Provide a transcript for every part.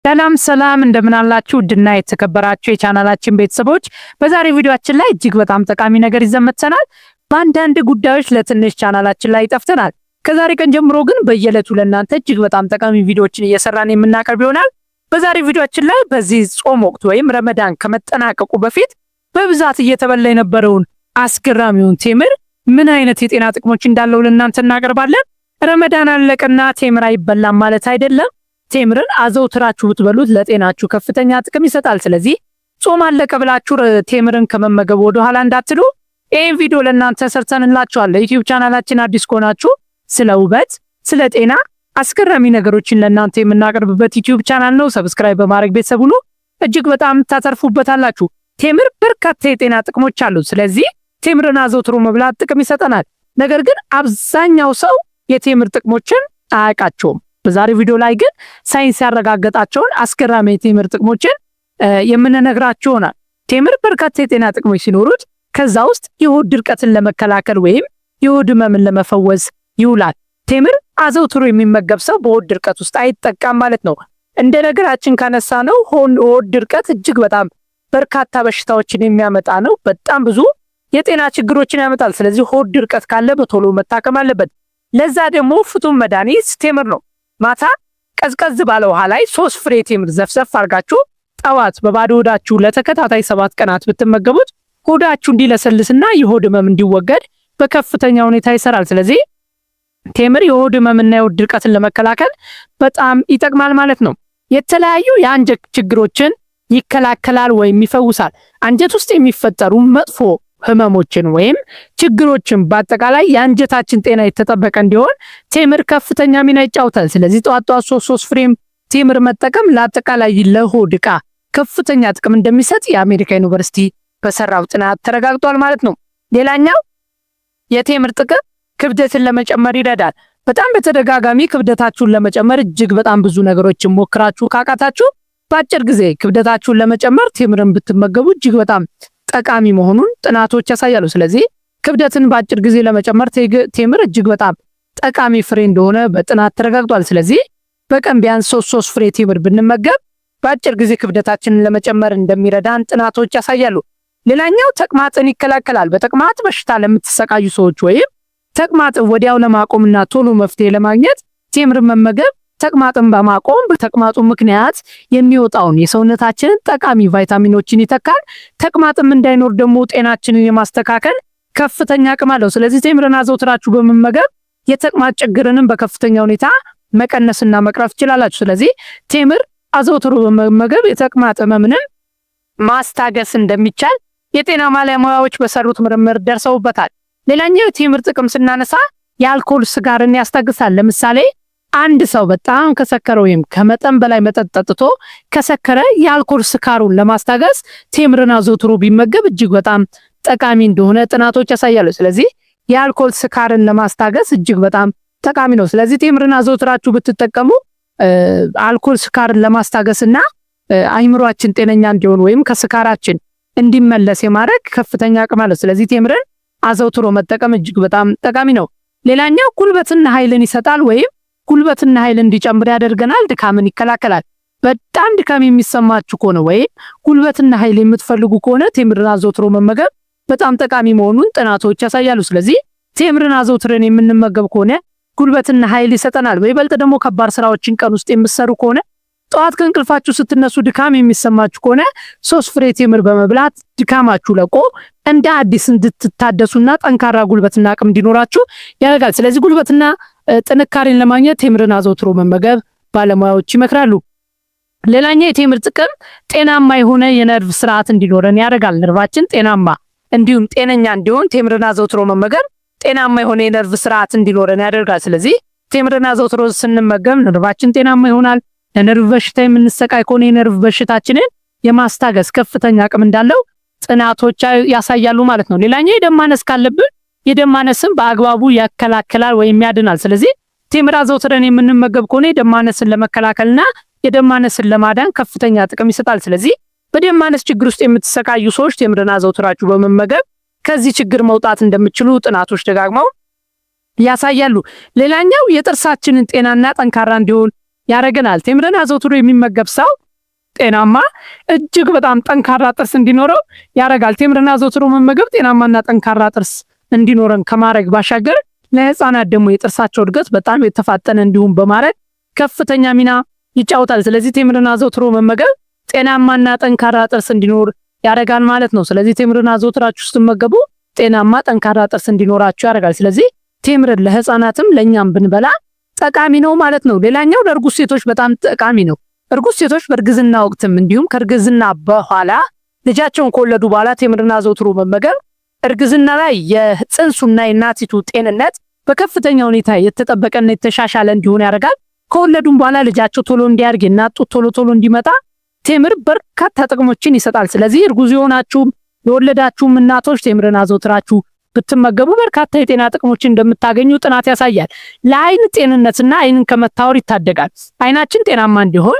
ሰላም ሰላም እንደምናላችሁ ውድና የተከበራችሁ የቻናላችን ቤተሰቦች፣ በዛሬ ቪዲዮአችን ላይ እጅግ በጣም ጠቃሚ ነገር ይዘን መጥተናል። በአንዳንድ ጉዳዮች ለትንሽ ቻናላችን ላይ ጠፍተናል። ከዛሬ ቀን ጀምሮ ግን በየዕለቱ ለእናንተ እጅግ በጣም ጠቃሚ ቪዲዮዎችን እየሰራን የምናቀርብ ይሆናል። በዛሬ ቪዲዮአችን ላይ በዚህ ጾም ወቅት ወይም ረመዳን ከመጠናቀቁ በፊት በብዛት እየተበላ የነበረውን አስገራሚውን ቴምር ምን አይነት የጤና ጥቅሞች እንዳለው ለእናንተ እናቀርባለን። ረመዳን አለቀና ቴምር አይበላም ማለት አይደለም። ቴምርን አዘውትራችሁ ብትበሉት ለጤናችሁ ከፍተኛ ጥቅም ይሰጣል። ስለዚህ ጾም አለቀ ብላችሁ ቴምርን ከመመገብ ወደ ኋላ እንዳትሉ። ይህን ቪዲዮ ለእናንተ ሰርተንላችኋል። ለዩቲዩብ ቻናላችን አዲስ ከሆናችሁ ስለ ውበት፣ ስለ ጤና አስገራሚ ነገሮችን ለእናንተ የምናቀርብበት ዩቲዩብ ቻናል ነው። Subscribe በማድረግ ቤተሰብ ሁኑ። እጅግ በጣም ታተርፉበታላችሁ። ቴምር በርካታ የጤና ጥቅሞች አሉት። ስለዚህ ቴምርን አዘውትሮ መብላት ጥቅም ይሰጠናል። ነገር ግን አብዛኛው ሰው የቴምር ጥቅሞችን አያውቃቸውም። በዛሬ ቪዲዮ ላይ ግን ሳይንስ ያረጋገጣቸውን አስገራሚ የቴምር ጥቅሞችን የምንነግራችሁ ይሆናል። ቴምር በርካታ የጤና ጥቅሞች ሲኖሩት ከዛ ውስጥ የሆድ ድርቀትን ለመከላከል ወይም የሆድ ህመምን ለመፈወስ ይውላል። ቴምር አዘውትሮ የሚመገብ ሰው በሆድ ድርቀት ውስጥ አይጠቃም ማለት ነው። እንደ ነገራችን ካነሳ ነው ሆድ ድርቀት እጅግ በጣም በርካታ በሽታዎችን የሚያመጣ ነው። በጣም ብዙ የጤና ችግሮችን ያመጣል። ስለዚህ ሆድ ድርቀት ካለ በቶሎ መታከም አለበት። ለዛ ደግሞ ፍቱን መድኃኒት ቴምር ነው። ማታ ቀዝቀዝ ባለ ውሃ ላይ 3 ፍሬ ቴምር ዘፍዘፍ አድርጋችሁ ጠዋት በባዶ ሆዳችሁ ለተከታታይ 7 ቀናት ብትመገቡት ሆዳችሁ እንዲለሰልስና የሆድ ህመም እንዲወገድ በከፍተኛ ሁኔታ ይሰራል። ስለዚህ ቴምር የሆድ ህመምና የሆድ ድርቀትን ለመከላከል በጣም ይጠቅማል ማለት ነው። የተለያዩ የአንጀት ችግሮችን ይከላከላል ወይም ይፈውሳል። አንጀት ውስጥ የሚፈጠሩ መጥፎ ህመሞችን ወይም ችግሮችን በአጠቃላይ የአንጀታችን ጤና የተጠበቀ እንዲሆን ቴምር ከፍተኛ ሚና ይጫወታል። ስለዚህ ጠዋት ጠዋት 3 ፍሬም ቴምር መጠቀም ለአጠቃላይ ለሆድ ዕቃ ከፍተኛ ጥቅም እንደሚሰጥ የአሜሪካ ዩኒቨርሲቲ በሰራው ጥናት ተረጋግጧል ማለት ነው። ሌላኛው የቴምር ጥቅም ክብደትን ለመጨመር ይረዳል። በጣም በተደጋጋሚ ክብደታችሁን ለመጨመር እጅግ በጣም ብዙ ነገሮችን ሞክራችሁ ካቃታችሁ በአጭር ጊዜ ክብደታችሁን ለመጨመር ቴምርን ብትመገቡ እጅግ በጣም ጠቃሚ መሆኑን ጥናቶች ያሳያሉ። ስለዚህ ክብደትን በአጭር ጊዜ ለመጨመር ቴምር እጅግ በጣም ጠቃሚ ፍሬ እንደሆነ በጥናት ተረጋግጧል። ስለዚህ በቀን ቢያንስ 3 ፍሬ ቴምር ብንመገብ በአጭር ጊዜ ክብደታችንን ለመጨመር እንደሚረዳን ጥናቶች ያሳያሉ። ሌላኛው ተቅማጥን ይከላከላል። በተቅማጥ በሽታ ለምትሰቃዩ ሰዎች ወይም ተቅማጥን ወዲያው ለማቆምና ቶሎ መፍትሄ ለማግኘት ቴምርን መመገብ ተቅማጥን በማቆም በተቅማጡ ምክንያት የሚወጣውን የሰውነታችንን ጠቃሚ ቫይታሚኖችን ይተካል። ተቅማጥም እንዳይኖር ደግሞ ጤናችንን የማስተካከል ከፍተኛ አቅም አለው። ስለዚህ ቴምርን አዘውትራችሁ በመመገብ የተቅማጥ ችግርንም በከፍተኛ ሁኔታ መቀነስና መቅረፍ ትችላላችሁ። ስለዚህ ቴምር አዘውትሮ በመመገብ የተቅማጥ ህመምንም ማስታገስ እንደሚቻል የጤና ባለሙያዎች በሰሩት ምርምር ደርሰውበታል። ሌላኛው የቴምር ጥቅም ስናነሳ የአልኮል ስካርን ያስታግሳል። ለምሳሌ አንድ ሰው በጣም ከሰከረ ወይም ከመጠን በላይ መጠጥ ጠጥቶ ከሰከረ የአልኮል ስካሩን ለማስታገስ ቴምርን አዘውትሮ ቢመገብ እጅግ በጣም ጠቃሚ እንደሆነ ጥናቶች ያሳያሉ። ስለዚህ የአልኮል ስካርን ለማስታገስ እጅግ በጣም ጠቃሚ ነው። ስለዚህ ቴምርን አዘውትራችሁ ብትጠቀሙ አልኮል ስካርን ለማስታገስና አይምሯችን ጤነኛ እንዲሆን ወይም ከስካራችን እንዲመለስ የማድረግ ከፍተኛ አቅም አለው። ስለዚህ ቴምርን አዘውትሮ መጠቀም እጅግ በጣም ጠቃሚ ነው። ሌላኛው ጉልበትና ኃይልን ይሰጣል ወይም ጉልበትና ኃይል እንዲጨምር ያደርገናል። ድካምን ይከላከላል። በጣም ድካም የሚሰማችሁ ከሆነ ወይም ጉልበትና ኃይል የምትፈልጉ ከሆነ ቴምርን አዘውትሮ መመገብ በጣም ጠቃሚ መሆኑን ጥናቶች ያሳያሉ። ስለዚህ ቴምርን አዘውትረን የምንመገብ ከሆነ ጉልበትና ኃይል ይሰጠናል። በይበልጥ ደግሞ ከባድ ስራዎችን ቀን ውስጥ የምትሰሩ ከሆነ ጠዋት ከእንቅልፋችሁ ስትነሱ ድካም የሚሰማችሁ ከሆነ 3 ፍሬ ቴምር በመብላት ድካማችሁ ለቆ እንደ አዲስ እንድትታደሱና ጠንካራ ጉልበትና አቅም እንዲኖራችሁ ያደርጋል። ስለዚህ ጉልበትና ጥንካሬን ለማግኘት ቴምርን አዘውትሮ መመገብ ባለሙያዎች ይመክራሉ። ሌላኛው የቴምር ጥቅም ጤናማ የሆነ የነርቭ ስርዓት እንዲኖረን ያደርጋል። ነርቫችን ጤናማ እንዲሁም ጤነኛ እንዲሆን ቴምርን አዘውትሮ መመገብ ጤናማ የሆነ የነርቭ ስርዓት እንዲኖረን ያደርጋል። ስለዚህ ቴምርን አዘውትሮ ስንመገብ ነርቫችን ጤናማ ይሆናል። ለነርቭ በሽታ የምንሰቃይ ከሆነ የነርቭ በሽታችንን የማስታገስ ከፍተኛ አቅም እንዳለው ጥናቶች ያሳያሉ ማለት ነው። ሌላኛው የደም ማነስ ካለብን የደም ማነስን በአግባቡ ያከላከላል ወይም ያድናል። ስለዚህ ቴምር አዘውትረን የምንመገብ ከሆነ የደም ማነስን ለመከላከልና የደም ማነስን ለማዳን ከፍተኛ ጥቅም ይሰጣል። ስለዚህ በደም ማነስ ችግር ውስጥ የምትሰቃዩ ሰዎች ቴምርን አዘውትራችሁ በመመገብ ከዚህ ችግር መውጣት እንደምትችሉ ጥናቶች ደጋግመው ያሳያሉ። ሌላኛው የጥርሳችንን ጤናና ጠንካራ እንዲሆን ያደርገናል። ቴምርን አዘውትሮ የሚመገብ ሰው ጤናማ እጅግ በጣም ጠንካራ ጥርስ እንዲኖረው ያደርጋል። ቴምርን አዘውትሮ መመገብ ጤናማና ጠንካራ ጥርስ እንዲኖረን ከማድረግ ባሻገር ለህፃናት ደግሞ የጥርሳቸው እድገት በጣም የተፋጠነ እንዲሁም በማድረግ ከፍተኛ ሚና ይጫወታል። ስለዚህ ቴምርን አዘውትሮ መመገብ ጤናማና ጠንካራ ጥርስ እንዲኖር ያደርጋል ማለት ነው። ስለዚህ ቴምርን አዘውትራችሁ ስትመገቡ ጤናማ ጠንካራ ጥርስ እንዲኖራችሁ ያደርጋል። ስለዚህ ቴምርን ለህፃናትም ለእኛም ብንበላ ጠቃሚ ነው ማለት ነው። ሌላኛው ለእርጉዝ ሴቶች በጣም ጠቃሚ ነው። እርጉዝ ሴቶች በእርግዝና ወቅትም እንዲሁም ከእርግዝና በኋላ ልጃቸውን ከወለዱ በኋላ ቴምርን አዘውትሮ መመገብ እርግዝና ላይ የፅንሱና የእናቲቱ ጤንነት በከፍተኛ ሁኔታ የተጠበቀና የተሻሻለ እንዲሆን ያደርጋል። ከወለዱም በኋላ ልጃቸው ቶሎ እንዲያድግ የእናት ጡት ቶሎ ቶሎ እንዲመጣ ቴምር በርካታ ጥቅሞችን ይሰጣል። ስለዚህ እርጉዝ የሆናችሁም የወለዳችሁም እናቶች ቴምርን አዘውትራችሁ ብትመገቡ በርካታ የጤና ጥቅሞችን እንደምታገኙ ጥናት ያሳያል። ለአይን ጤንነትና አይንን ከመታወር ይታደጋል። አይናችን ጤናማ እንዲሆን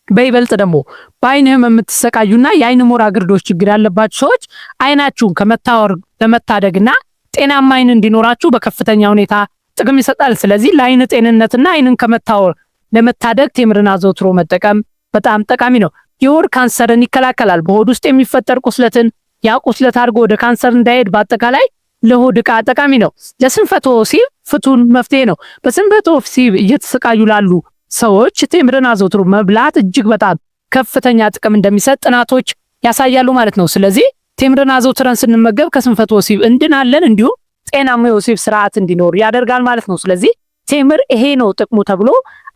በይበልጥ ደግሞ በአይን ህመም የምትሰቃዩና የአይን ሞራ ግርዶሽ ችግር ያለባችሁ ሰዎች አይናችሁን ከመታወር ለመታደግና ጤናማ አይን እንዲኖራችሁ በከፍተኛ ሁኔታ ጥቅም ይሰጣል። ስለዚህ ለአይን ጤንነትና አይንን ከመታወር ለመታደግ ቴምርን አዘውትሮ መጠቀም በጣም ጠቃሚ ነው። የሆድ ካንሰርን ይከላከላል። በሆድ ውስጥ የሚፈጠር ቁስለትን ያ ቁስለት አድርጎ ወደ ካንሰር እንዳይሄድ በአጠቃላይ ለሆድ ዕቃ ጠቃሚ ነው። ለስንፈተ ወሲብ ፍቱን መፍትሄ ነው። በስንፈተ ወሲብ እየተሰቃዩ ላሉ ሰዎች ቴምርን አዘውትሮ መብላት እጅግ በጣም ከፍተኛ ጥቅም እንደሚሰጥ ጥናቶች ያሳያሉ ማለት ነው። ስለዚህ ቴምርን አዘውትረን ስንመገብ ከስንፈተ ወሲብ እንድናለን፣ እንዲሁም ጤናማ የወሲብ ስርዓት እንዲኖር ያደርጋል ማለት ነው። ስለዚህ ቴምር ይሄ ነው ጥቅሙ ተብሎ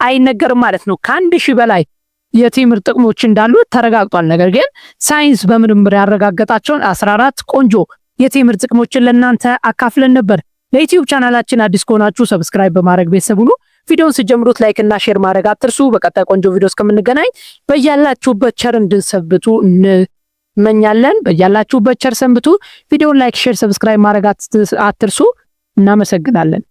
አይነገርም ማለት ነው። ከ1000 በላይ የቴምር ጥቅሞች እንዳሉ ተረጋግጧል። ነገር ግን ሳይንስ በምርምር ያረጋገጣቸውን 14 ቆንጆ የቴምር ጥቅሞችን ለእናንተ አካፍለን ነበር። ለዩቲዩብ ቻናላችን አዲስ ከሆናችሁ subscribe በማድረግ ቤተሰብ ሁኑ። ቪዲዮውን ስትጀምሩት like እና share ማድረግ አትርሱ። በቀጣይ ቆንጆ ቪዲዮ እስከምንገናኝ በያላችሁበት ቸር እንድንሰብቱ እንመኛለን። በያላችሁበት ቸር ሰንብቱ። ቪዲዮውን like፣ share፣ subscribe ማድረግ አትርሱ። እናመሰግናለን።